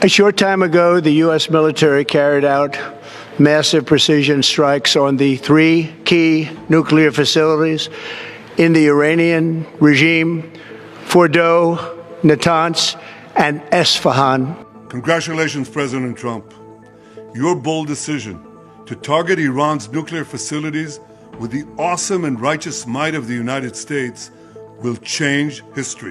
A short time ago, the U S military carried out massive precision strikes on the three key nuclear facilities in the Iranian regime: Fordow, Natanz, and Esfahan. Congratulations, President Trump. Your bold decision to target Iran's nuclear facilities with the awesome and righteous might of the United States will change history.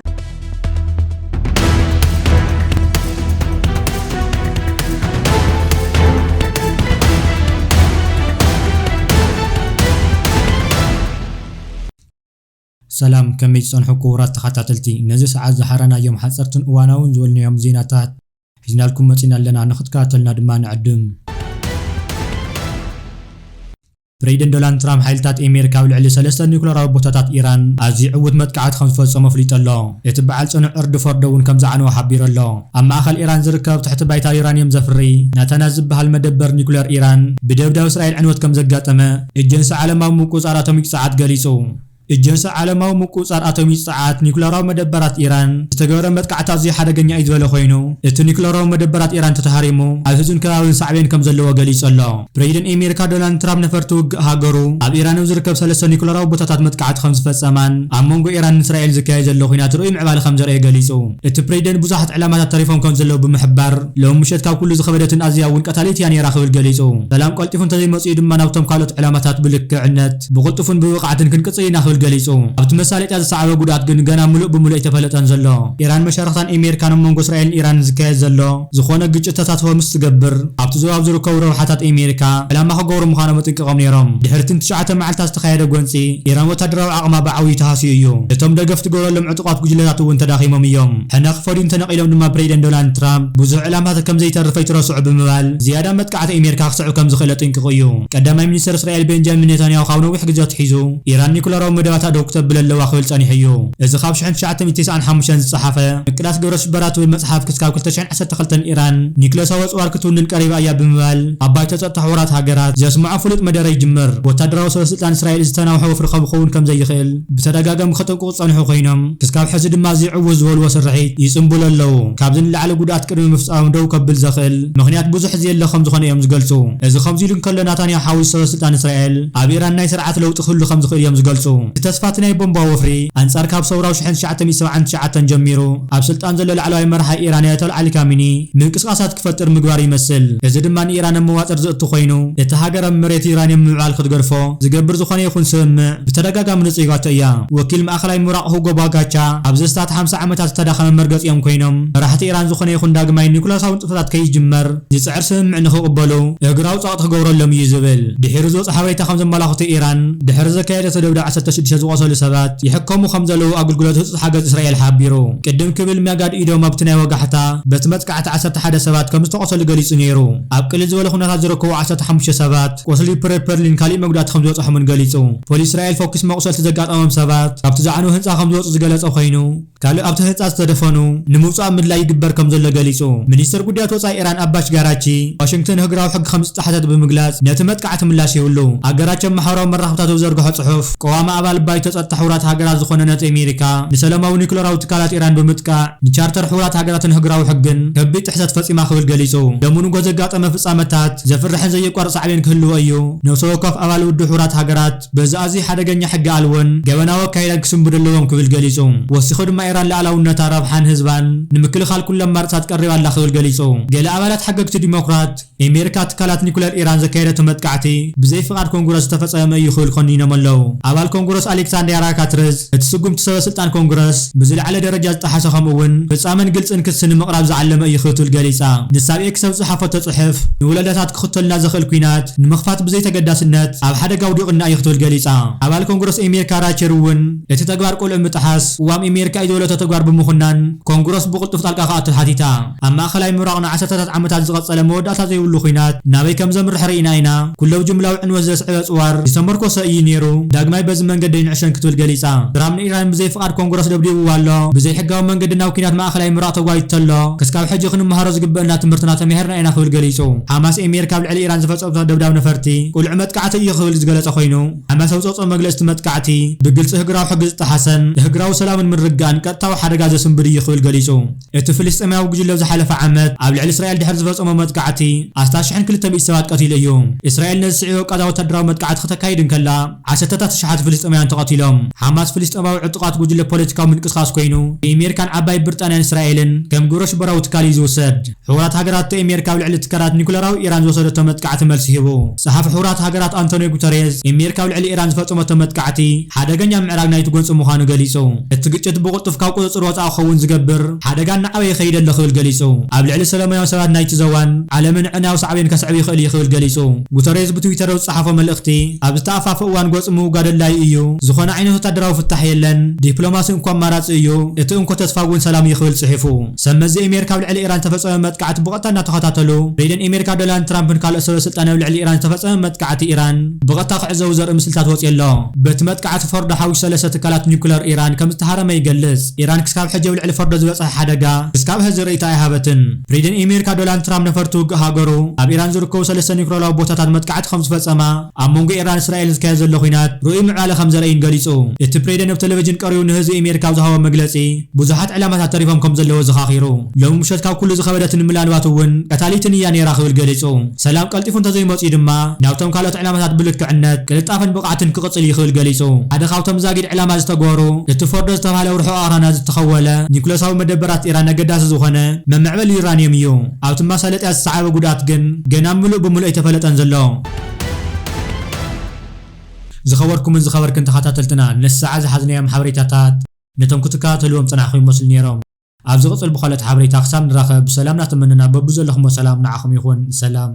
ሰላም፣ ከመይ ትጸንሑ ክቡራት ተኸታተልቲ? ነዚ ሰዓት ዝሓረናዮም ሓጸርትን እዋናውን ዝበልናዮም ዜናታት ሒዝናልኩም መጺና ኣለና፣ ንኽትከታተልና ድማ ንዕድም። ፕሬዚደንት ዶናልድ ትራምፕ ሓይልታት ኣሜሪካ ኣብ ልዕሊ ሰለስተ ኒኩለራዊ ቦታታት ኢራን ኣዝዩ ዕዉት መጥቃዕቲ ከም ዝፈጸሙ ኣፍሊጡ ኣሎ። እቲ በዓል ጽኑዕ ዕርዲ ፎርዶ እውን ከም ዝዓነወ ሓቢሩ ኣሎ። ኣብ ማእኸል ኢራን ዝርከብ ትሕቲ ባይታ ዩራንየም ዘፍሪ ናታናዝ ዝበሃል መደበር ኒኩለር ኢራን ብደብዳብ እስራኤል ዕንወት ከም ዘጋጠመ ኤጀንሲ ዓለማዊ ምቁጽጻር ኣቶሚክ ጸዓት ገሊጹ። ኤጀንሲ ዓለማዊ ምቁጽጻር ኣቶሚክ ጸዓት ኒኩለራዊ መደበራት ኢራን ዝተገበረ መጥቃዕቲ ኣዝዩ ሓደገኛ እዩ ዝበለ ኮይኑ፣ እቲ ኒኩለራዊ መደበራት ኢራን ተተሃሪሙ ኣብ ህዝብን ከባብን ሳዕቤን ከም ዘለዎ ገሊጹ ኣሎ። ፕሬዚደንት ኣሜሪካ ዶናልድ ትራምፕ ነፈርቲ ውግእ ሃገሩ ኣብ ኢራን ኣብ ዝርከብ ሰለስተ ኒኩለራዊ ቦታታት መጥቃዕቲ ከም ዝፈጸማን ኣብ መንጎ ኢራንን እስራኤልን ዝካየድ ዘሎ ኲናት ርኡይ ምዕባለ ከም ዘርእየ ገሊጹ። እቲ ፕሬዚደንት ብዙሓት ዕላማታት ተሪፎም ከም ዘለዉ ብምሕባር፣ ሎሚ ምሸት ካብ ኩሉ ዝኸበደትን ኣዝያ እውን ቀታሊት እያ ነይራ ክብል ገሊጹ። ሰላም ቀልጢፉ እንተዘይመጺኡ ድማ ናብቶም ካልኦት ዕላማታት ብልክዕነት፣ ብቕልጡፍን ብብቕዓትን ክንቅጽል ኢና ክብል ገሊጹ። ኣብቲ መሳለጥያ ዝሰዓበ ጉድኣት ግን ገና ምሉእ ብምሉእ ኣይተፈለጠን ዘሎ። ኢራን መሻርኽታን ኣሜሪካን ኣብ መንጎ እስራኤልን ኢራንን ዝካየድ ዘሎ ዝኾነ ግጭት ተሳትፎ ምስ ትገብር፣ ኣብቲ ዞባ ኣብ ዝርከቡ ረብሓታት ኣሜሪካ ዕላማ ክገብሩ ምዃኖም ኣጠንቂቖም ነይሮም። ድሕሪ እቲ ንትሽዓተ መዓልታት ዝተኻየደ ጎንጺ፣ ኢራን ወታደራዊ ዓቕማ ብዓብዩ ተሃስዩ እዩ። እቶም ደገፍ ትገብረሎም ዕጡቓት ጉጅለታት እውን ተዳኺሞም እዮም። ሕነ ክፈድዩ እንተነቒሎም ድማ ፕሬዚደንት ዶናልድ ትራምፕ ብዙሕ ዕላማታት ከም ዘይተርፍ ኣይትረስዑ ብምባል ዝያዳ መጥቃዕቲ ኣሜሪካ ክስዕብ ከም ዝኽእል ኣጠንቂቑ እዩ። ቀዳማይ ሚኒስተር እስራኤል ቤንጃሚን ኔታንያሁ ካብ ነዊሕ ግዜ ኣትሒዙ ኢራን ኒኩለራዊ መደባታ ደው ክተብል ኣለዋ ክብል ጸኒሑ እዩ። እዚ ካብ ሽሕን ትሽዓተ ሚእትን ተስዓን ሓሙሽተን ዝጸሓፈ ምቅላስ ግብረ ሽበራ ትብል መጽሓፍ ክስካብ ክልተ ሽሕን ዓሰርተ ክልተን ኢራን ኒኩለሳዊ ኣጽዋር ክትውንን ቀሪባ እያ ብምባል ኣብ ባይቶ ጸጥታ ሕቡራት ሃገራት ዘስምዖ ፍሉጥ መደረ ይጅምር። ወታደራዊ ሰበስልጣን እስራኤል ዝተናውሐ ወፍሪ ከም ክኸውን ከም ዘይኽእል ብተደጋጋሚ ከጠንቅቑ ዝጸንሑ ኮይኖም፣ ክስካብ ሕዚ ድማ እዚ ዕዉት ዝበልዎ ስርሒት ይጽንብሉ ኣለዉ። ካብዚ ንላዕሊ ጉድኣት ቅድሚ ምፍጻሞም ደው ከብል ዘኽእል ምኽንያት ብዙሕ ዘየለ ከም ዝኾነ እዮም ዝገልጹ። እዚ ከምዚ ኢሉ እንከሎ፣ ናታንያሁ ሓዊሱ ሰበስልጣን እስራኤል ኣብ ኢራን ናይ ስርዓት ለውጢ ክህሉ ከም ዝኽእል እዮም ዝገልጹ። እቲ ተስፋ እቲ ናይ ቦምባ ወፍሪ ኣንጻር ካብ ሰውራዊ ሽሕን ትሽዓተ ሚእትን ሰብዓን ትሽዓተን ጀሚሩ ኣብ ስልጣን ዘሎ ላዕለዋይ መራሒ ኢራን ኣያቶላ ዓሊ ካሚኒ ምንቅስቓሳት ክፈጥር ምግባር ይመስል። እዚ ድማ ንኢራን ኣብ መዋጥር ዘእቱ ኮይኑ፣ እቲ ሃገር ኣብ መሬት ዩራንየም ምምዕባል ክትገድፎ ዝገብር ዝኾነ ይኹን ስምምዕ ብተደጋጋሚ ንጽይባቶ እያ። ወኪል ማእኸላይ ምብራቕ ሁጎ ባጋቻ፣ ኣብዚ ስታት ሓምሳ ዓመታት ዝተዳኸመ መርገጺኦም ኮይኖም፣ መራሕቲ ኢራን ዝኾነ ይኹን ዳግማይ ኒኩለሳዊ ንጥፈታት ከይጅመር ዝጽዕር ስምምዕ ንኽቕበሉ እግራዊ ጸቕጢ ክገብረሎም እዩ ዝብል። ድሒሩ ዝወጽእ ሓበሬታ ከም ዘመላኽቶ፣ ኢራን ድሕሪ ዘካየደቶ ደብዳብ ዓሰርተ ሽዱሽተ ዝቖሰሉ ሰባት ይሕከሙ ከም ዘለዉ ኣገልግሎት ህጹጽ ሓገዝ እስራኤል ሓቢሩ። ቅድም ክብል ሚያጋድ ኢዶም ኣብቲ ናይ ወጋሕታ በቲ መጥቃዕቲ ዓሰርተ ሓደ ሰባት ከም ዝተቖሰሉ ገሊጹ ነይሩ። ኣብ ቅልል ዝበለ ኩነታት ዝርከቡ ዓሰርተ ሓሙሽተ ሰባት ቁስሊ ፕሬፐርሊን ካሊእ መጉዳእቲ ከም ዝበጽሖምን ገሊጹ። ፖሊስ እስራኤል ፈኲስ መቑሰልቲ ዘጋጠሞም ሰባት ካብቲ ዝዓነወ ህንጻ ከም ዝወጹ ዝገለጸ ኮይኑ፣ ካልእ ኣብቲ ህንጻ ዝተደፈኑ ንምውጻእ ምድላይ ይግበር ከም ዘሎ ገሊጹ። ሚኒስተር ጉዳያት ወጻኢ ኢራን ኣባሽ ጋራቺ፣ ዋሽንግተን ህግራዊ ሕጊ ከም ዝጠሓሰት ብምግላጽ ነቲ መጥቃዕቲ ምላሽ ይህብሉ። ኣጋራቺ ኣብ ማሕበራዊ መራኸብታት ኣብ ዘርግሖ ጽሑፍ፣ ቀዋሚ ኣባል ባይቶ ጸጥታ ሕቡራት ሃገራት ዝኾነ ነቲ ኣሜሪካ ንሰላማዊ ኒኩለራዊ ትካላት ኢራን ብምጥቃዕ ንቻርተር ሕቡራት ሃገራትን ህግራዊ ሕግን ከቢድ ጥሕሰት ፈጺማ ክብል ገሊጹ። ሎሚ ንጎ ዘጋጠመ ፍጻመታት ዘፍርሕን ዘየቋርጽ ሳዕቤን ክህልዎ እዩ። ነፍሲ ወከፍ ኣባል ውድብ ሕቡራት ሃገራት በዚ ኣዝዩ ሓደገኛ ሕጊ ኣልቦን ገበናዊ ኣካይዳን ክስንብዱ ኣለዎም ክብል ገሊጹ። ወሲኹ ድማ ኢራን ልኣላውነታ፣ ረብሓን ህዝባን ንምክልኻል ኩሉ ኣማርጻታት ቀሪባ ኣላ ክብል ገሊጹ። ገለ ኣባላት ሓገግቲ ዲሞክራት፣ ኣሜሪካ ትካላት ኒኩለር ኢራን ዘካየደቶ መጥቃዕቲ ብዘይ ፍቓድ ኮንግረስ ዝተፈጸመ እዩ ክብል ኮኒኖም ኣለዉ። ኣባል ኮንግረስ ኣሌክሳንድሪያ ካትርዝ፣ እቲ ስጉምቲ ሰበ ስልጣን ኮንግረስ ብዝለዓለ ደረጃ ዝጠሓሰ ከምኡ እውን ፍጻመን ግልጽን ክሲ ንምቕራብ ዝዓለመ እዩ ክትብል ገሊጻ። ንሳ ኣብ ኤክስ ኣብ ዝጸሓፈቶ ጽሑፍ፣ ንወለዶታት ክኽተሉና ዘኽእል ኲናት ንምኽፋት ብዘይ ተገዳስነት ኣብ ሓደጋ ኣውዲቑና እዩ ክትብል ገሊጻ። ኣባል ኮንግረስ ኣሜሪካ ራቸል እውን እቲ ተግባር ቅሉዕ ምጥሓስ ቅዋም ኣሜሪካ እዩ ዝበለቶ ተግባር ብምኹናን ኮንግረስ ብቕልጡፍ ጣልቃ ክኣቱ ሓቲታ። ኣብ ማእኸላይ ምብራቕ ንዓሰርተታት ዓመታት ዝቐጸለ መወዳእታ ዘይብሉ ኲናት ናበይ ከም ዘምርሕ ርኢና ኢና። ኩሉ ኣብ ጅምላዊ ዕንወት ዘስዕብ ኣጽዋር ዝተመርኮሰ እዩ ነይሩ። ዳግማይ በዚ መንገዲ ንዕሸን ክትብል ገሊጻ። ትራምፕ ንኢራን ብዘይ ፍቓድ ኮንግረስ ደብዲብዋ ኣሎ፣ ብዘይ ሕጋዊ መንገዲ ናብ ኲናት ማእኸላይ ምብራቕ ተጓይቱ ተሎ፣ ክስካብ ሕጂ ክንመሃሮ ዝግበአና ትምህርትና ተማሂርና ኢና ክብል ገሊጹ። ሓማስ ኣሜሪካ ኣብ ልዕሊ ኢራን ዝፈጸመቶ ደብዳብ ነፈርቲ ቁልዕ መጥቃዕቲ እዩ ክብል ዝገለጸ ኮይኑ፣ ሓማስ ኣውጸኦ መግለጺ እቲ መጥቃዕቲ ብግልጺ ህግራዊ ሕጊ ዝጠሓሰን ንህግራዊ ሰላምን ምርግጋእን ቀጥታዊ ሓደጋ ዘስንብድ እዩ ክብል ገሊጹ። እቲ ፍልስጤማዊ ጉጅለ ኣብ ዝሓለፈ ዓመት ኣብ ልዕሊ እስራኤል ድሕሪ ዝፈጸሞ መጥቃዕቲ ኣስታት ሽሕን ክልተ ሚእቲ ሰባት ቀቲሉ እዩ። እስራኤል ነዚ ስዒቡ ኣብ ቃዛ ወታደራዊ መጥቃዕቲ ከተካይድ እንከላ፣ ዓሰርተታት ኣሽሓት ፍልስጤማውያን ተቐቲሎም። ሓማስ ፍልስጤማዊ ዕጡቓት ጉጅለ ፖለቲካዊ ምንቅስቓስ ኮይኑ፣ ብኣሜሪካን ዓባይ ብሪጣንያን እስራኤልን ከም ግብረ ሽበራዊ ትካል እዩ ዝውሰድ። ሕቡራት ሃገራት ኣሜሪካ ኣብ ልዕሊ ትካላት ኒኩለራዊ ኢራን ዝወሰደቶ መጥቃዕቲ መልሲ ሂቡ። ጸሓፊ ሕቡራት ሃገራት ኣንቶኒዮ ጉተሬዝ፣ ኣሜሪካ ኣብ ልዕሊ ኢራን ዝፈጸመቶ መጥቃዕቲ ሓደገኛ ምዕራግ ናይቲ ጎንጺ ምዃኑ ገሊጹ። እቲ ግጭት ብቕልጡፍ ካብ ቁጽጽር ወጻኢ ክኸውን ዝገብር ሓደጋ እናዓበየ ይኸይድ ኣሎ ክብል ገሊጹ። ኣብ ልዕሊ ሰላማውያን ሰባት ናይቲ ዞባን ዓለምን ኣዕናዊ ሳዕቤን ከስዕብ ይኽእል እዩ ክብል ገሊጹ። ጉተሬዝ ብትዊተር ኣብ ዝጸሓፎ መልእኽቲ፣ ኣብ ዝተኣፋፈ እዋን ጎንጺ ምውጋድ ኣድላዪ እዩ። ዝኾነ ዓይነት ወታደራዊ ፍታሕ የለን። ዲፕሎማሲ እንኮ ኣማራጺ እዩ። እቲ እንኮ ተስፋ እውን ሰላም እዩ ክብል ጽሒፉ። ሰብ መዚ ኣሜሪካ ኣብ ልዕሊ ኢራን ዝተፈጸመ መጥቃዕቲ ብቐጥታ እናተኸታተሉ፣ ፕሬዚደንት ኣሜሪካ ዶናልድ ትራምፕን ካልኦት ሰበ ስልጣን ኣብ ልዕሊ ኢራን ዝተፈጸመ መጥቃዕቲ ኢራን ብቐጥታ ክዕዘቡ ዘርኢ ምስልታት ወጺኡ ኣሎ። በቲ መጥቃዕቲ ፎርዶ ሓዊሱ ሰለስተ ትካላት ኒኩለር ኢራን ከም ዝተሃረመ ይገልጽ። ኢራን ክስካብ ሕጂ ኣብ ልዕሊ ፎርዶ ዝበጽሐ ሓደጋ ክስካብ ሕዚ ርእይቶ ኣይሃበትን። ፕሬዚደንት ኣሜሪካ ዶናልድ ትራምፕ ነፈርቲ ውግእ ሃገሩ ኣብ ኢራን ዝርከቡ ሰለስተ ኒኩለራዊ ቦታታት መጥቃዕቲ ከም ዝፈጸማ፣ ኣብ መንጎ ኢራን እስራኤልን ዝካየድ ዘሎ ኲናት ርኡይ ምዕባለ ከም ዘርእይን ገሊጹ። እቲ ፕሬዚደንት ኣብ ቴሌቪዥን ቀሪቡ ንህዝቢ ኣሜሪካ ኣብ ዝሃቦ መግለጺ፣ ብዙሓት ዕላማታት ተሪፎም ከም ዘለዉ ዘኻኺሩ። ሎሚ ምሸት ካብ ኩሉ ዝኸበደትኒ ምናልባት እውን ቀታሊትን እያ ነይራ ክብል ገሊጹ። ሰላም ቀልጢፉ እንተዘይመጺኡ ድማ ናብቶም ካልኦት ዕላማታት ብልክዕነት፣ ቅልጣፈን ብቕዓትን ክቕጽል እዩ ክብል ገሊጹ። ሓደ ካብቶም ዛጊድ ዕላማ ዝተገበሩ እቲ ፎርዶ ዝተባህለ ኣብ ርሑቕ ኣኽራናት ዝተኸወለ ኒኩለሳዊ መደበራት ኢራን ኣገዳሲ ዝኾነ መመዕበሊ ዩራንየም እዩ። ኣብቲ ማሳለጥያ ዝሰዓበ ጉድኣት ግን ገና ምሉእ ብምሉእ ኣይተፈለጠን ዘሎ። ዝኸበርኩምን ዝኸበርክን ተኸታተልትና፣ ነዚ ሰዓት ዝሓዝናዮም ሓበሬታታት ነቶም ክትከታተልዎም ጸናሕኩም ይመስሉ ነይሮም። ኣብ ዝቕጽል ብኻልኦት ሓበሬታ ክሳብ ንራኸብ ብሰላም እናተመነና በብዘለኹሞ ሰላም ንዓኹም ይኹን። ሰላም።